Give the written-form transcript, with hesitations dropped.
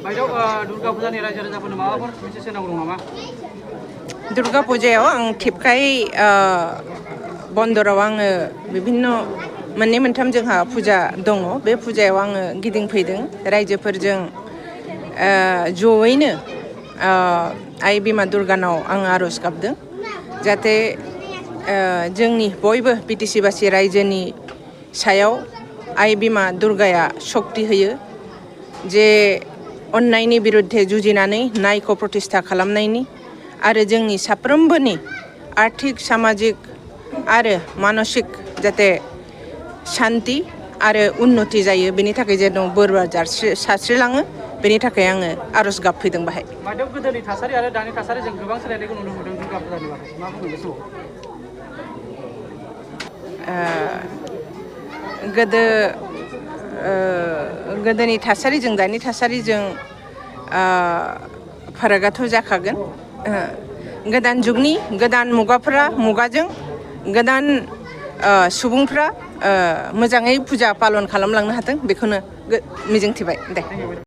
बायदेव दुर्गा फुजानि रायजो राजाफोरनो माबाफोर मेसेज होनांगौ दं नामा? दुर्गा फुजायाव आं खेबखाय बन्दराव आङो बिभिन्न मोननै मोनथाम जोंहा फुजा दङ। बे फुजायाव आङो गिदिंफैदों रायजोफोरजों जयैनो आइ बिमा दुर्गानाव आङो आर'ज गाबदों जाहाथे जोंनि बयबो बिटिसि बासि रायजोनि सायाव आइ बिमा दुर्गाया सक्ति होयो जे अन्नायनि बिरुद्धे जुजिनानै न्यायखौ प्रतिष्ठा खालामनायनि आरो जोंनि साफ्रोमबोनि आर्थिक सामाजिक आरो मानसिक जाहाथे शान्ति आरो उन्नति जायो बेनि थाखाय जेन बोर सारस्रिलाङो बेनि थाखाय आङो आर'ज गाबफैदों बाहाय। बायदेव गोदोनि थासारि आरो दानि थासारिजों गोबां सोलायनायखौ नुनो मोनदों दुर्गा फुजानि बागै मा बुंनो बे समाव? गोदोनि थासारिजों दानि थासारिजों फारागाथ' जाखागोन। गोदान जुगनि गोदान मुगाजों गोदान सुबुंफ्रा मोजाङै फुजा पालन खालामलांनो हाथों बेखौनो मिजिंथिबाय दे।